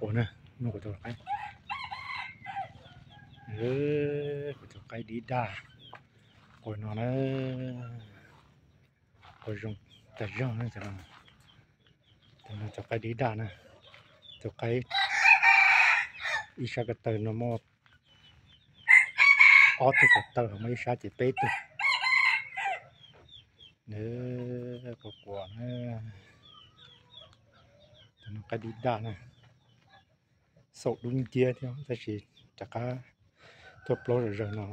Ua na, no kuv tus qaib, kuv tus qaib dib daj, ua no na, ua zoo tag zog na. Tus qaib dib daj na, tus qaib ib sab ko taw no muaj ob tug ko taw, ho muaj ib sab ces peb tug. Nws quas quas na, tus no qaib dib daj na, xaum dub nciab thiab tab sis rov qab tuaj plaub zom zaws no.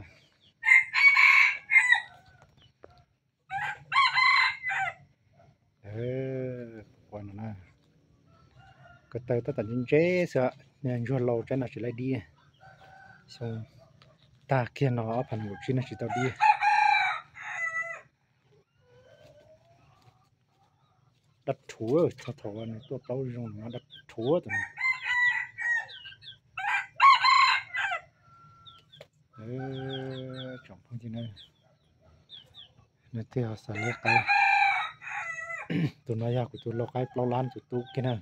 Quas no na, ko taw tab tom ntse ntse xwb, ntsuag laus tsaib no tsis laib dib. Xyoo tag kiag no ob phav nees nkaum tsib no tsis tau dib. Daj rhuav, thaum thaum nws tuaj plaub zoo no daj rhuav tus no. Tsoom phooj ywg na, nws twb ho xav laib qaib, tus no yog kuv tus lau qaib plaub lab tus tub kiag na.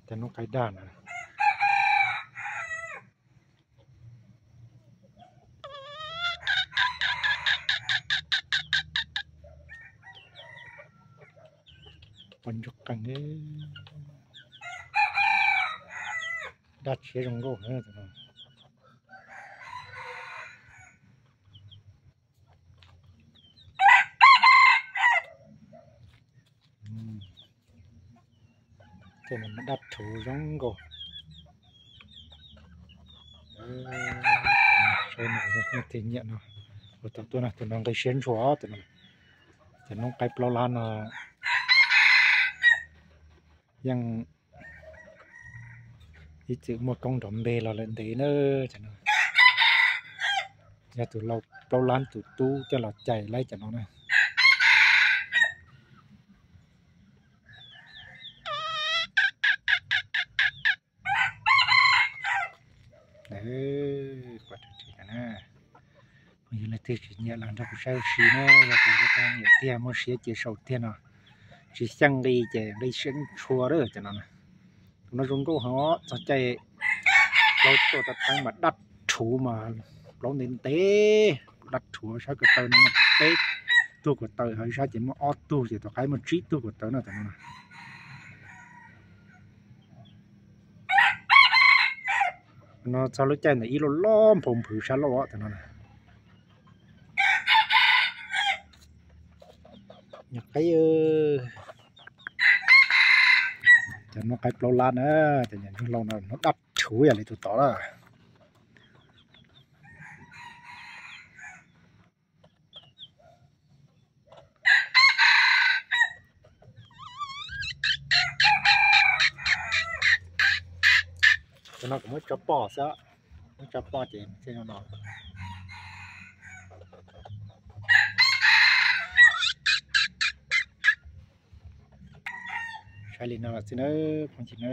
Cov noob qaib daj na. Pos ntsuag qees, daj tshiab zoo nkauj. Tej no daj rhuv zoo nkauj. Tej nyiam no, tus no nqi siab ntshua, cov noob qaib plaub lab no yeej ib txwm muaj koob nrov npe los lawm ntev na. Yog tus lau plaub lab tus tub coj los cais laib cov no na. Phooj ywg leej twg tsis nyiam los nrog kuv saib ua si na, yog tias leej twg nyiam tiag muaj siab ces sau tiag no, tsis xyeej nqi ces nqi siab ntshua lawm cov no. Tus no zoo nkauj heev, txog caij plaub tuaj tab teeb mas daj rhuv mas plaub ntev ntev, daj rhuv sab ko taw no muaj peb tug ko taw, ho ib sab ces muaj ob tug ces tus qaib muaj tsib tug ko taw no tus no. No txog lub caij ntawm ib loj loj nphau nphwv sab laug tus no. Nyuam qaib, cov noob qaib plaub lab na, cov nyuam ntsuag laus no hnub daj rhuv yam li tus tod na. Tus no kuv muab tso poj xwb, muab tso poj ces thiaj no. Saib li no xwb na, phooj ywg na.